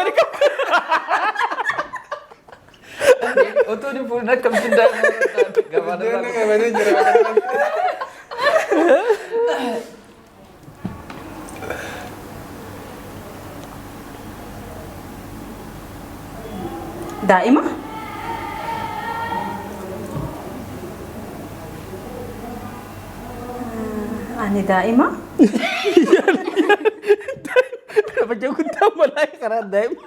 Maali qabda? Utuu hin fuudhin akkamittiin daa'ima horata? Gabaan irraa Iddoo qabatee jira. Daa'ima. Ani daa'ima. Bakka guddaa malaa karaa daa'ima.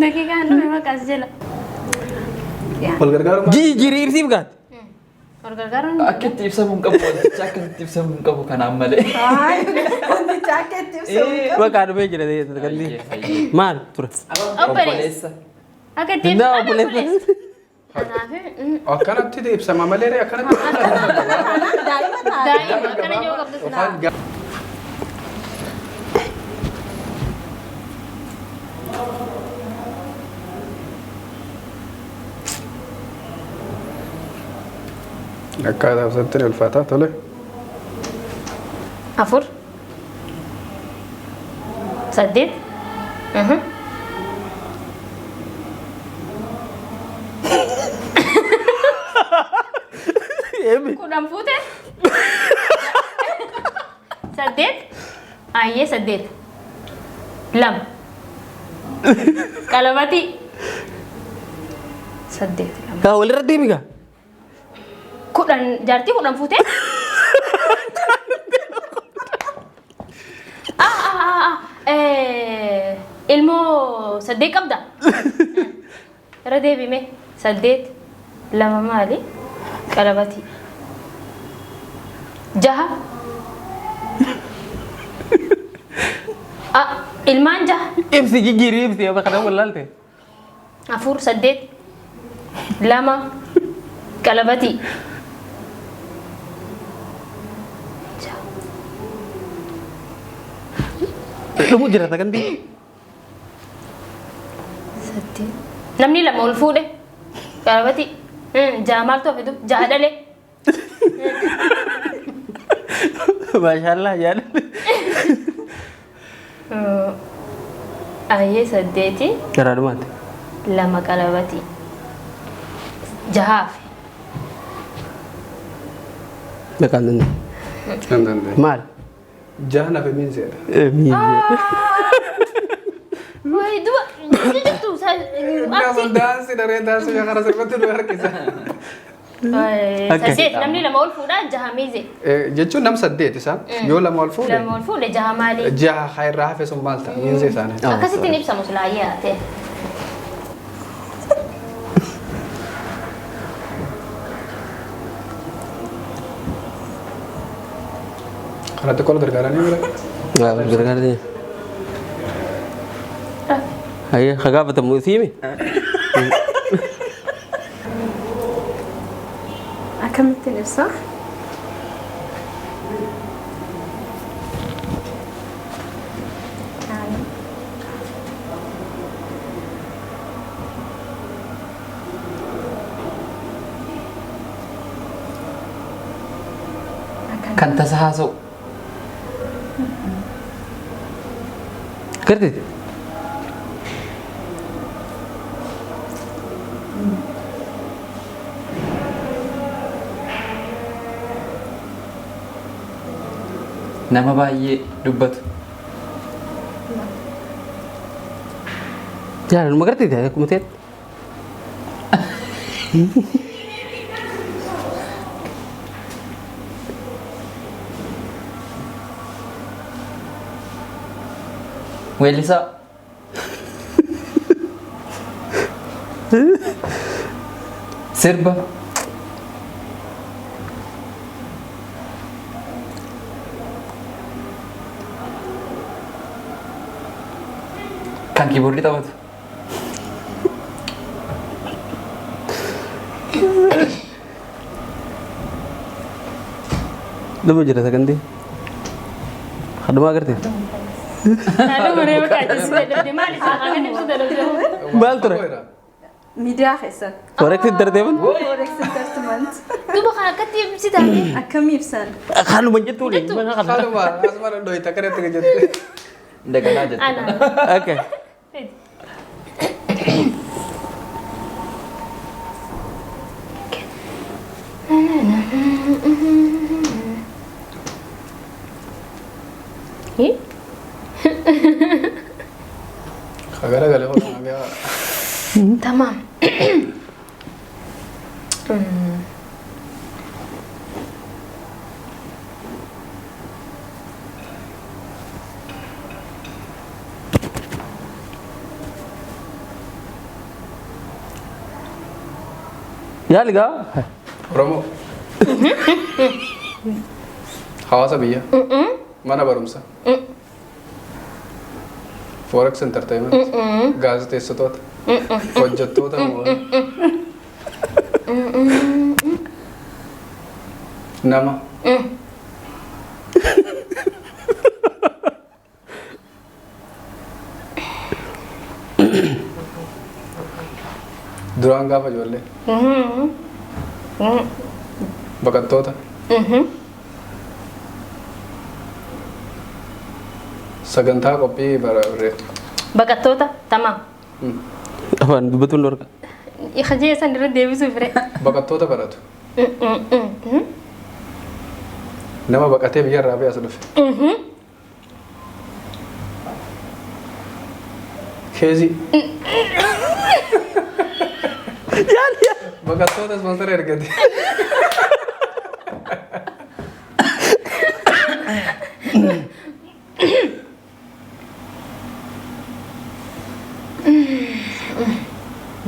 Daqiiqaan dhume maqaas jala. Wal gargaaru maal? Jijjiirii ibsiif gaate. Wal gargaaruun Akka itti ibsamuu hin qabu wantichi akka itti ibsamuu hin qabu kanaan malee. Wanticha akka itti ibsamu hin qabu. Bakka dhufee jira Fayyee, fayyee. Maal ture? Obboleessa. Akka itti Hindaa ibsamu obboleessa. Kanaaf Akkanatti ibsama malee ree akkanatti. Daa'ima taate. Daa'ima akkana jiru qabdu silaa. Afaan Akkaataa ibsatti ni ulfaata tole. Afur. Saddeet. Eemi. 10 fuute. Saddeet. Ayyee saddeet. Lama. Qalabatii. Saddeet lama. Kaa walirra deemi gaa. 10 jaartii 10 fuutee? Ah, ah, ah, ah. Ilmoo saddeet qabda? Irra deebime saddeet lama maali? Qalabatii. Jaha. Ah, ilmaan jaha. Ibsi jijjiirii ibsi yoo kana wallaalte. Afur saddeet lama qalabatii. Jaha. Dhumu jira sagantii. Saddeet. Namni lama ol fuudhe. Qalabatii. Jaha maaltu hafe dur? Jaha dhale. Maashaallah jaalladhe. Ayyee saddeeti. Garaa dhumaatti. Lama qalabatii. Jaha hafe. Maqaan danda'e. Hin danda'e. Maal? Jaha nafe miin seera. Wayi duba jirtu Inni daansii daree daansii kana sirriitti nu harkisa. Saddeet namni lama ol fuudhaa jaha miize. Jechuun nam saddeet isaan yoo lama ol fuudhe Lama ol fuudhe jaha maali? Jaha haa irraa hafe sun maal ta'a miinzee isaanii. Akkasittiin ibsamu silaa ayyee ta'e. Karaa xiqqoo wal gargaaranii bira. Wal gargaaranii. Hayyee haa gaafatamu siimi. Akkamittiin ibsa? Kan tasa haasa'u. Garteeti. Nama baay'ee dubbatu. Jaalaluma garteeti akkuma ta'etti. Weellisaa. Sirba. Kan kiiboordii taphatu. Dhuma jira sagantii. Kadhumaa agartee? Haadha muree bakka ajjeessu dadhabde maal isaa kan ibsu dadhabde. Maal ture? Miidiyaa keessatti. Forex Entertainment. Forex Entertainment. Duuba kan akkatti ibsitaa? Akkamii ibsan? Kanuma jettuun. Kanuma asuma dhoyita kanatti jette. Indaganaa jette. Ana. Okay. Garagalee hoolaa biyaa. Tamam. Yaali gaa. Oromoo. Hawaasa biyya. Mana barumsaa. Forex Entertainment. Gaazexeessitoota. Hojjettoota. Nama. Duraan gaafa ijoollee. Baqattoota. Sagantaa qophii bara. Baqattoota. Tamam. Afaan dubbatuun dhorka. Hajee san irra deebisuuf fire. Baqattoota baratu. Nama baqatee biyya irraa biyya as dhufe. Keezii. Yaali. Baqattoota ispoonsara ergate.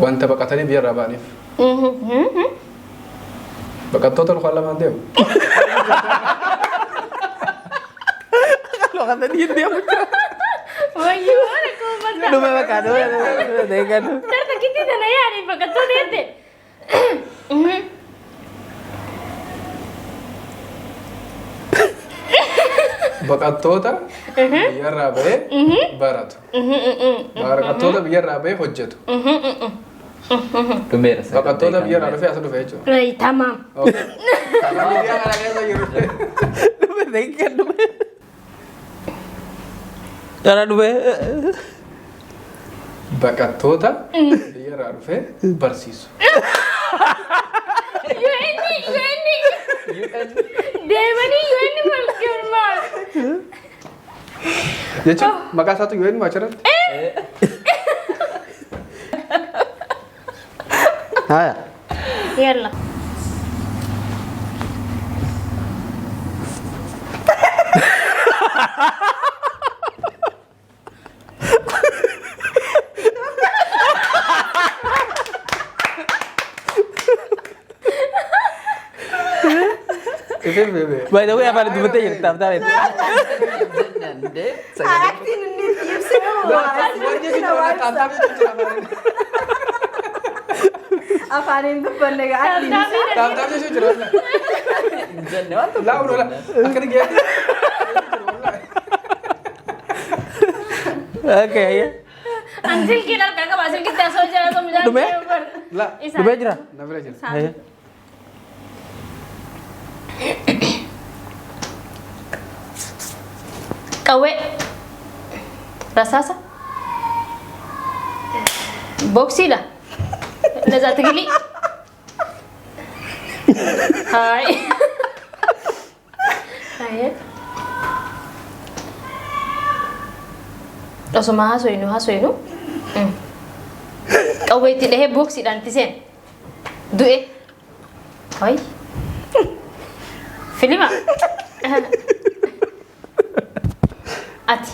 Wanta baqatanii biyya irraa ba'aniif. Baqattoota lukaan lamaan deemu. Baqatanii hin deemu. Wayyuu waan akka uummataa. Dhume bakka dhume dhume. Darta kitti tana yaali baqattoota jette. Baqattoota biyya irraa ba'ee baratu. Baqattoota biyya irraa ba'ee hojjetu. Dhumeera. Baqattoota biyya irraa dhufee as dhufe jechuudha. Tamam. Biyya kana keessa jiru. Dhume deekan dhume. Dara dhume. Baqattoota biyya irraa dhufee barsiisu. UN UN deemanii UN wal galmaa. Jechuun maqaa isaatu UN maa achirratti? Haya. Yalla. Ifin beebe. By the way, afaan dubbattee jirti taaf taaf. Aktiin inni itti ibsee Taaf taaf jechuun jira. Afaaniin dubbanne aktiin isaa. Taaf taaf jechuun jira. Jenne waan tokko. Laa uloola. Akkana geetti. Okay. An silkiin harkaa qaba silkitti asoo jira osoo midhaan Dhume? Laa. Dhumee jira. Na bira jira. Haya. Qawwee. Rasaasa. Boksiidha. Nazaa tigilii. Haay. Haayee. Osuma haasofnu haasofnu. Qawwee itti dhahee boksiidhaan itti seena. Du'e. Haay. Filima. Ati.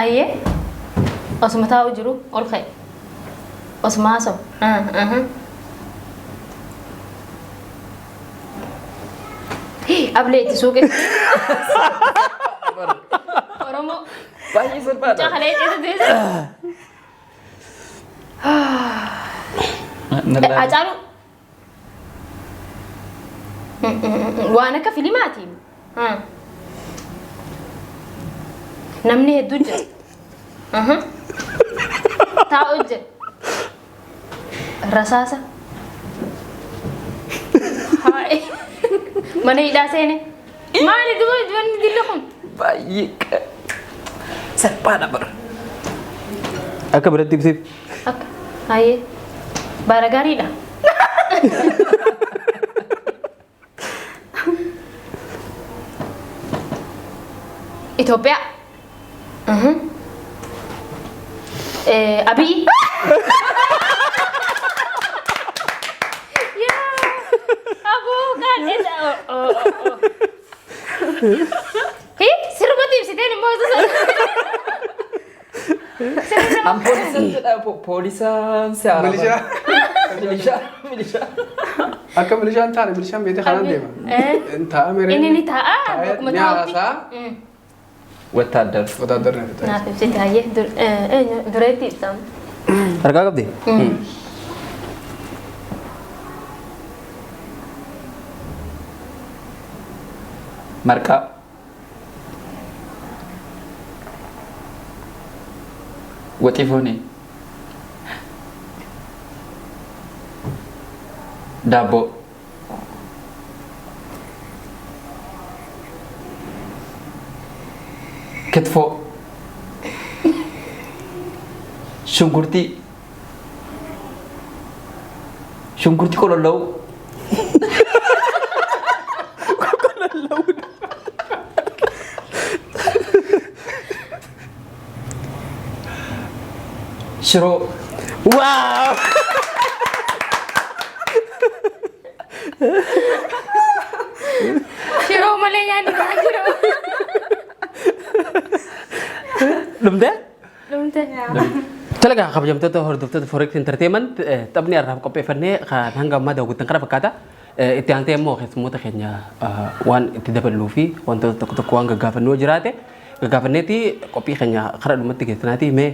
Ayyee. Osuma taa'u jiru ol ka'e. Osuma haasa'u. Ablee itti suuqe. Oromoo. Baay'ee salphaadha. Cakalee ciisa teessa. Hacaaluu. Waan akka filimaati. Namni hedduu jira. Taa'u jira. Rasaasa. Haa'e. Mana hidhaa seene. Maali duba wanni dilli kun? Baay'ee salphaadha bara. Akka biratti ibsiif. Akka haayee. Baara gaariidha. Itoophiyaa. Abiyyi. Aboo kan isa. Hi sirba ibsiteen immoo isa sana. An poolisaan jedha poolisaan si haara. Milishaa. Milishaa. Milishaa. Akka milishaan taane milishaan beekte kanaan deema. Ta'a mere. Inni ni taa'a akkuma Ni taa'utti. haasaa. Wattaaddar. Wataaddarri ni ta'a. Naaf ibsite hayyee dureetti ibsamu. Harkaa qabdi? Marqaa. Waxii foonii. Daabboo. Kitfoo. Shunkurtii. Shunkurtii qololla'uu. Shiroo. Waaw! Shiroo malee nyaanni biraa jiru. Dhumtee? Dhumte. Talagaa kabajamtoota hordoftoota Forex Entertainment, taphni har'aaf qopheeffannee kan hanga ammaa daawwattan kana fakkaata. Itti aantee immoo keessummoota keenya waan itti daballuu fi wantoota tokko tokko waan gaggaafannoo jiraate gaggaafanneeti qophii keenya karaa dhumatti keessanaati. Mee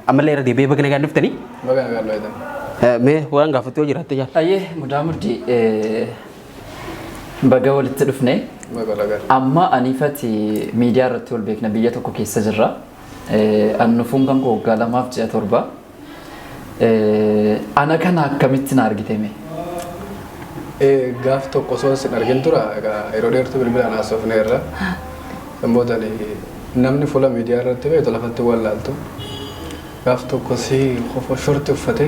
ammallee irra deebi'ee baga nagaan dhuftanii. Baga nagaan dhuftan. Mee waan gaafattoo jiraatte jaal. Ayyee, mudaa muddi baga walitti dhufne. Baga nagaan. Amma aniifati miidiyaa irratti wal beekna, biyya tokko keessa jirra. An dhufuun kan koo waggaa 2 fi ji'a 7. Ana kana akkamitti na argite mee? Gaaf tokko osoo sin argin tura, egaa yeroo dheertuu bilbilaan haasofneerra. Booda namni fuula miidiyaa irratti beektu lafatti wallaaltu. Gaaf tokko si qofa shorti uffate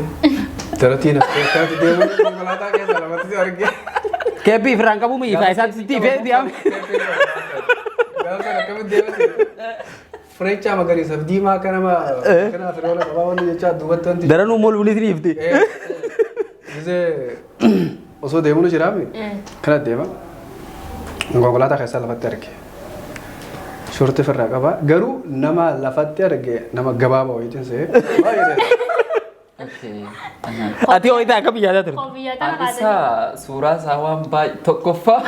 daratiin haftee akkanatti deemu konkolaataa keessa lafatti si arge. Keebbii firaan qabu miifaa isaatti sitti ifee diyaame. Gaaf sana akkamitti deemate? Fireechaa magariisaaf diimaa akka nama kana firoola qabaa wanni jechaa duubatti wanti. Daranuu mooluunis ni ifti. Gisee osoo deemuu nu jiraame kana deema. Konkolaataa keessaa lafatti arge. Shorti ofirraa qaba. Garuu nama lafatti arge nama gabaabaa wayiitiin se'ee. Baay'ee dheeraa. Ati ho'itaa akka biyyaataa turte. Koofiyyaa tana kaasanii. Isa suuraa isaa waan baay'ee tokkoffaa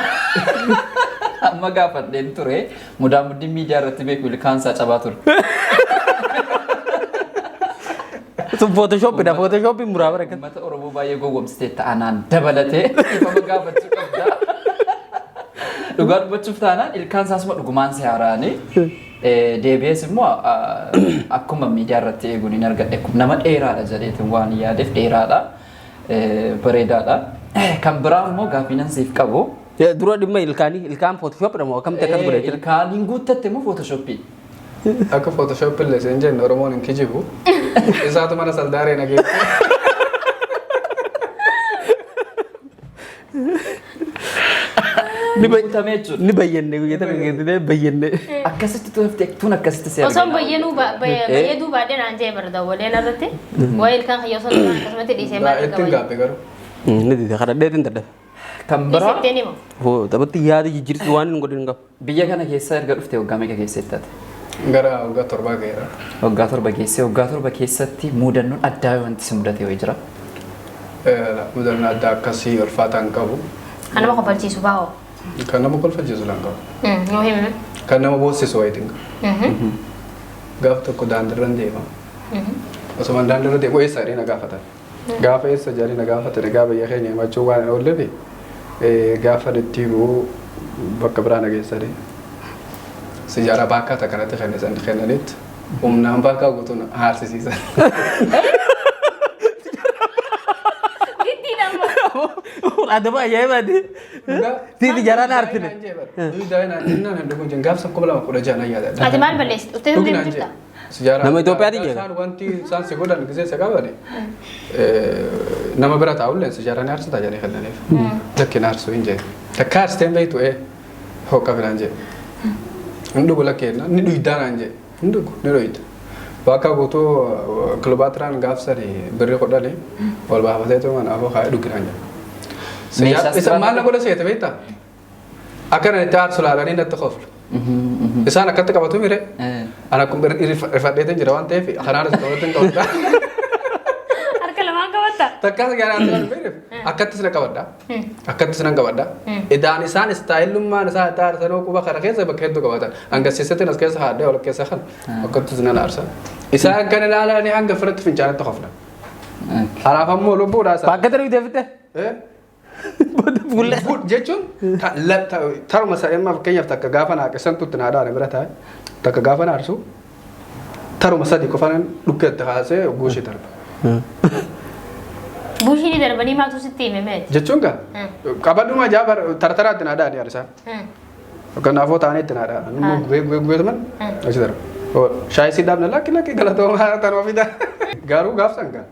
amma gaafadheen ture, mudaa muddiin miidiyaa irratti beeku ilkaan isaa cabaa ture. Sun Photoshopidha. Photoshopin muraa bara kan. Uummata Oromoo baay'ee gowwoomsitee ta'anaan dabalatee ifama gaafachuu qabda. Dhugaa dubbachuuf taanaan ilkaan isaas dhugumaan si haaraani. Deebi'ees immoo akkuma miidiyaa irratti eeguun hin argadhe, nama dheeraadha jedheetiin waan yaadeef dheeraadha. Bareedaadha. Kan biraa immoo gaaffii nan siif qabu. Dura dhimma ilkaanii, ilkaan Photoshopidha moo akkamitti akkas godhee jira? Ilkaan hin guuttatte moo Photoshopii? Akka Photoshop illee seen jenne Oromoon hin kijibu. Isaatu mana saldaaree nageesse. Ni Guutamee jechuudha. Ni bayyannee guyyaa tokko geessitee bayyannee. Akkasitti tuftee tun akkasitti si Osoo bayyanuu bayyaduu baadhee naan jee bara dawwaleen irratti waa'ee ilkaan kiyya osoo ilkaan akkasumatti dhiisee maal Ittiin gaabbe garuu. Ni dide kadhadheetiin dadhabe. Kan biraa Dhiisitteen himu. Hoo taphatti yaada jijjiirtu waan hin godhin hin qabu. Biyya kana keessa erga dhufte waggaa meeqa keessatti taate? Gara waggaa 7 ga'eera. Waggaa 7 geesse. Waggaa 7 keessatti mudannoon addaa wanti si mudate wayii jira? Mudannoo addaa akkasii ulfaataa hin qabu. Kan nama kofalchiisu baa'oo. Kan nama kolfachiisu lan qabu. Nuu himi. Kan nama boossisu wayiitiin qabu. Gaaf tokko daandiirra deema. Osuma daandiirra deemu eessa jedhee na gaafatan. Gaafa eessa jedhanii na gaafatan, egaa biyya keenya himachuu waan hin oolleef gaafa itti himu bakka biraa na geessanii. Sijaaraa baakkaa takkanatti kennisan kennanitti humnaan baakkaa guutuun aarsisiisan. Giddiin ammoo. Adaba ajaa'ibaati. Si sijaaraan aarsine. Gaafsa 2016 nan yaadadha. Ati maal balleessite? Uffata Dhugi deemtu naan jirta? jedhe. Sijaara. Nama Itoophiyaati jedhe. Isaan wanti isaan si godhan gisee isa qabani nama bira taa'ullee sijaara ni aarsita jedhanii kennaniif. Lakki na aarsuu hin jedhe. Takka aarsitee hin beektu hoqa biraan jedhe. Hin dhugu lakkee ni dhuydaa naan jedhe. Hin dhugu ni dhuyda. Bakka guutuu Kilobaatiraan gaafsanii birrii 10 wal baafatee mana afoo kaa'ee dhugi naan jedhe. Meeshaa Isa maal na godha seete beektaa? Akkana itti aarsu laalanii natti koflu. Isaan akkatti qabatu mire. Ana akkuma rifadheetiin jira waan ta'eef kanaan as qabatu hin qabadha. Harka lamaan qabatta? Takkaas gara as hin beekneef akkattis na qabadha. Akkattis nan qabadha. Idaan isaan istaayilummaan isaa itti aarsanoo quba kana keessa bakka hedduu qabatan. Hanga as keessa haadhee wal keessa kan akkattis nan aarsa. Isaan kan ilaalanii hanga firatti fincaanitti kofla. Kanaaf ammoo lubbuudhaa isaa. Bakka tarbii deebite. Booda fuullee. Jechuun taruma sa'imma fakkeenyaaf takka gaafa naaqessantu itti naadhaan bira taa'e takka gaafa naarsu taruma sadi qofaan dhukkeetti kaasee guushii darba. Buushinii darbanii maaltu sitti hime meeti? Jechuun gaa qabadhuma jaa tartaraatti naadhaan yaada isaa. Kanaafuu taa'anii itti naadhaan gubee gubee gubee tuman achi darba. Shaayii si dhaabna lakki lakki galatoomaa tanuma fida. Garuu gaafsan gaa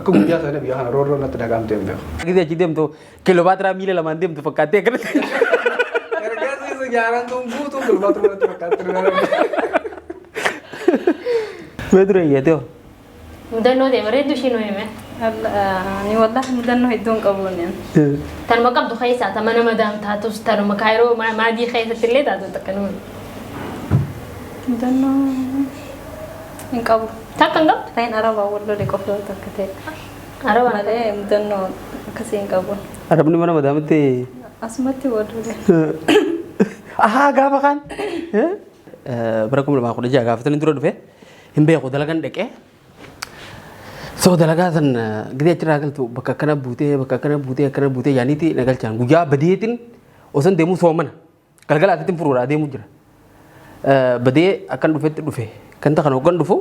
akka guyyaa sana biyya kana roorroo natti dhagahamtee hin beeku. Gisee achi deemtu kiiloobaatiraa miila lamaan deemtu fakkaattee akkanatti. Ergasii sijaaraan tun guutuun kilobaatiruma natti fakkaatti. Mee dura iyyatee hoo? Mudannoo ta'e bareedduu ishii nu hime. Ani wallahi mudannoo hedduun qabuun. Tanuma qabdu keessaa ta mana madaam taatus tanuma kaayiroo maadii keessatti illee taatu takka nu. Mudannoo hin qabu. Takka hin qabdu? Ta'in arabaa wal lole qofa takka ta'e. Arabaa Malee mudannoo akkasii hin qabu. Arabni mana madaamitti. Asumatti wal lole. Ahaa gaafa kaan. Bara 2016 gaafatanii dura dhufe hin beeku dalagan dhaqee. So dalagaa san gidee achirraa galtu bakka akkana buutee bakka akkana buutee akkana buutee yaaniiti na galchaan guyyaa badeetiin osoo deemuu soomana galgala asitti furuudha adeemuu jira. Badee akkan dhufetti dhufe kan ta kana hoggan dhufu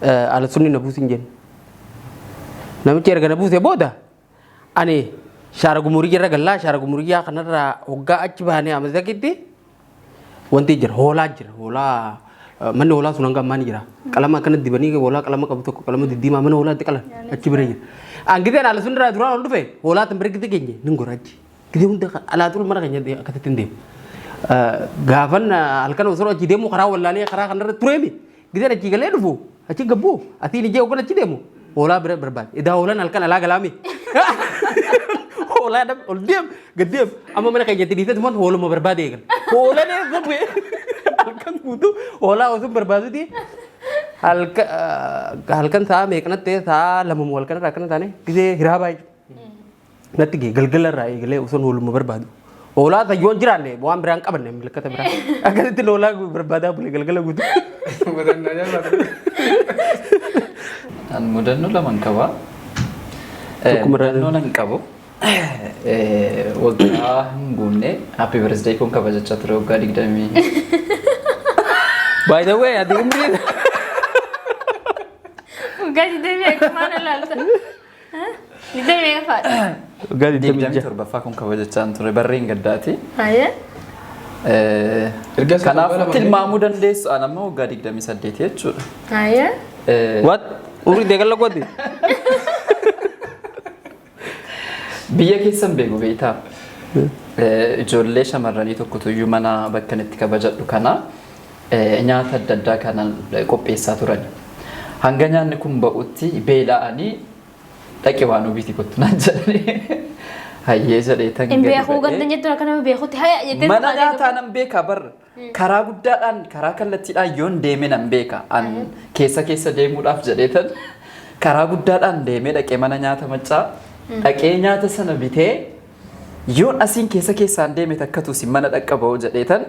ala sunni na buusin jenne. Namichi erga na buuse booda ani shaara gumurii irra gallaa shaara gumurii kanarraa hoggaa achi baanee amazakitti wanti jira hoolaa jira hoolaa manni hoolaa sun hanga ammaa ni jira. Qalama akkana dibanii hoolaa qalama qabu tokko qalama diddiimaa mana hoolaatti qalan achi bira jira. Angiteen ala sun irraa duraan ol dhufe hoolaa tan bira gite geenye nin gora achi. Gite hunda alaa turu mana keenya akkasitti hin deemu. Gaafan halkan osoo achi deemu karaa wallaalee karaa kanarra tureemi. Giteen achi galee dhufu achi gabbuu atiin ijee hoggan achi deemu hoolaa bira barbaade. Idaa hoolaan halkan alaa galaami. Hoolaa dhab ol deem gad deem amma mana keenyatti dhiisee tuman hooluma barbaade eegan. Hoolaan eessa bu'e halkan guutuu hoolaa osoo barbaaduti halkan sa'a meeqnatti sa'a 2 moo halkan irraa akkana taane gisee hiraabaa jechuudha. Natti gee galgala irraa eegalee osoo hooluma barbaadu. Hoolaa sayyoon jiraanne waan biraan qabanne milikkata biraa. Akkasitti hoolaa barbaadaa bule galgala guutuu. Mudannoo jaalladha. An mudannoo lama qaba. Tokkuma irraa Mudannoo nan qabu. Waggaa hin guunne happy birthday kun kabajachaa ture waggaa 20. By the way, ati umrii Waggaa 20 maal ilaalta? 20 faadha. Waggaa 26. 27ffaa kun kabajachaa ture barreen gaddaati. Hayyee. Erga isa Kanaaf 2 tilmaamuu dandeessu an amma waggaa 28 jechuudha. Hayyee. What? Umrii deegalla kooti? Biyya keessan beeku beektaa? Ijoollee shamarranii tokkotu iyyuu mana bakka itti kabajadhu kana nyaata adda addaa kanan qopheessaa turan. Hanga nyaanni kun ba'utti beela'anii dhaqe waan ofiitii kottu naan jedhanii. Hayyee jedhee tan Hin gadi beekuu ba'ee. ganda jettu akka nama beekutti haya jettee Mana nyaataa nan beeka barra. Karaa guddaadhaan karaa kallattiidhaan yoon deeme nan beeka. An keessa keessa deemuudhaaf jedhee tan karaa guddaadhaan deemee dhaqee mana nyaata maccaa dhaqee nyaata sana bitee yoon asiin keessa keessaan deeme takkatu si mana dhaqqaba'u jedhee tan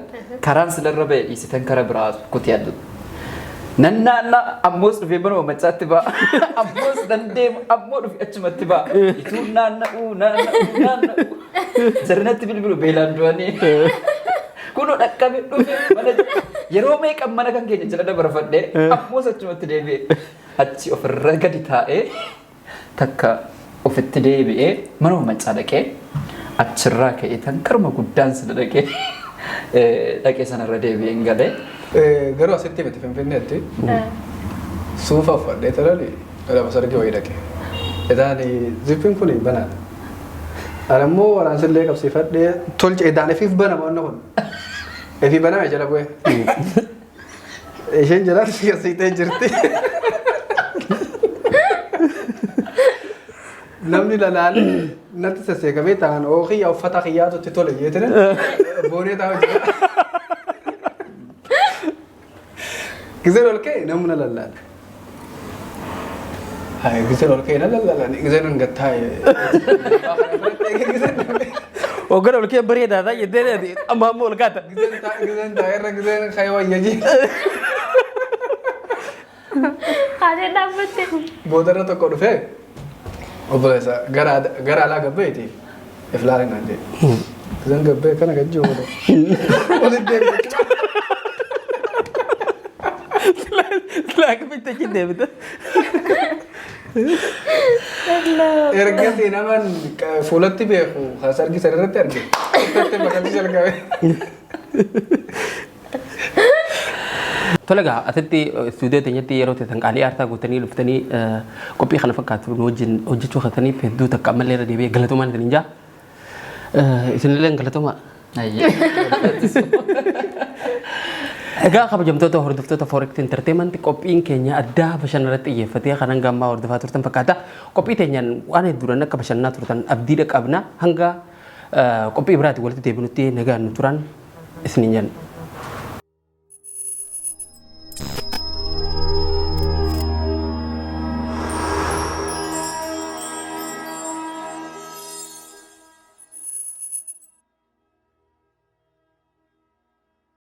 karaan silarra ba'e dhiisitan kara biraa kuti addu. Nan naanna ammoos dhufee manuma maccaatti ba'a. Ammoos nan deema ammoo dhufe achumatti ba'a. Ituu naanna'uu naanna'uu naanna'uu. Jarrinatti bilbilu beelaan du'anii. Kunoo dhaqqabe dhufe mana yeroo meeqa mana kan keenya jala dabarfadhee ammoo achumatti deebi'e. Achi ofirra gadi taa'ee takka ofitti deebi'ee manuma maccaa dhaqee achirraa ka'ee tan karuma guddaan sana dhaqee dhaqee sanarra deebi'een galee. Garuu asitti miti, Finfinneetti suufa uffadhee tolani lafa sargii wayii dhaqe. Idaan zippiin kun banaadha. Ani immoo waraansillee qabsiifadhee tolche, idaan ifiif banama wanni kun. Ifii baname jala bu'ee. Isheen jalaan siqasiitee jirti. Namni lalaalee natti sasseeqamee ta'an ookiyyaa uffata kiyyaatu itti tole jeetine boonee taa'u jira. Gizeen ol ka'e namni na lallaale. Hai, gizeen ol ka'e na lallaale. Gizeen an gattaa'e. Hoggana ol kee bareedaa ta'a jettee amma amma ol kaata. Gizeen taa'e irra gizeen ka'e wayya jee. Haadha dhaabbatte. Boodarra tokko dhufee obboleessa gara alaa gabbeeti iflaale naan jedhe. Gizeen gabbee kana gajji oolu. Olitti deebi'e. Silaa akkamitti achi deebite? Ergasii naman fuulatti beeku kan argisan irratti arge. Itti maqaan jalqabe. Tole egaa, asitti istuudiyoo teenyatti yeroo teessan qaalii aarsaa guutanii dhuftanii qophii kana fakkaatu nu wajjin hojjechuu keessaniif hedduu takka ammallee irra deebi'ee galatoomaan isinin jaa. Isinillee galatoomaa. Egaa kabajamtoota hordoftoota Forex Entertainment, qophiin keenya addaa bashannanatti xiyyeeffatee kan hanga ammaa hordofaa turtan fakkaata. Qophii teenyaan waan hedduudhaan akka bashannanaa turtan abdiidha qabna. Hanga qophii biraatti walitti deebinutti nagaan nu turan isiniin jenna.